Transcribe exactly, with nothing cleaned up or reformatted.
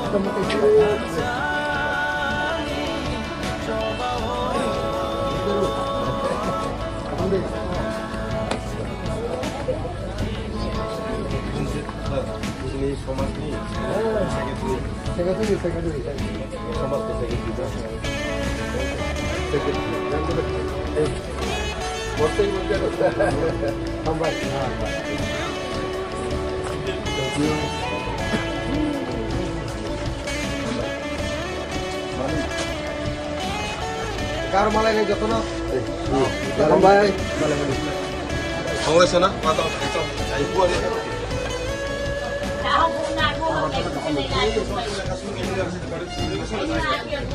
Ini somat ni. Secretary. Secretary, secretary. Somat ni secretary. Secretary. Bosai bosai. Hambai. Karo malai ni jotono. Hambai. Congress na? Patang.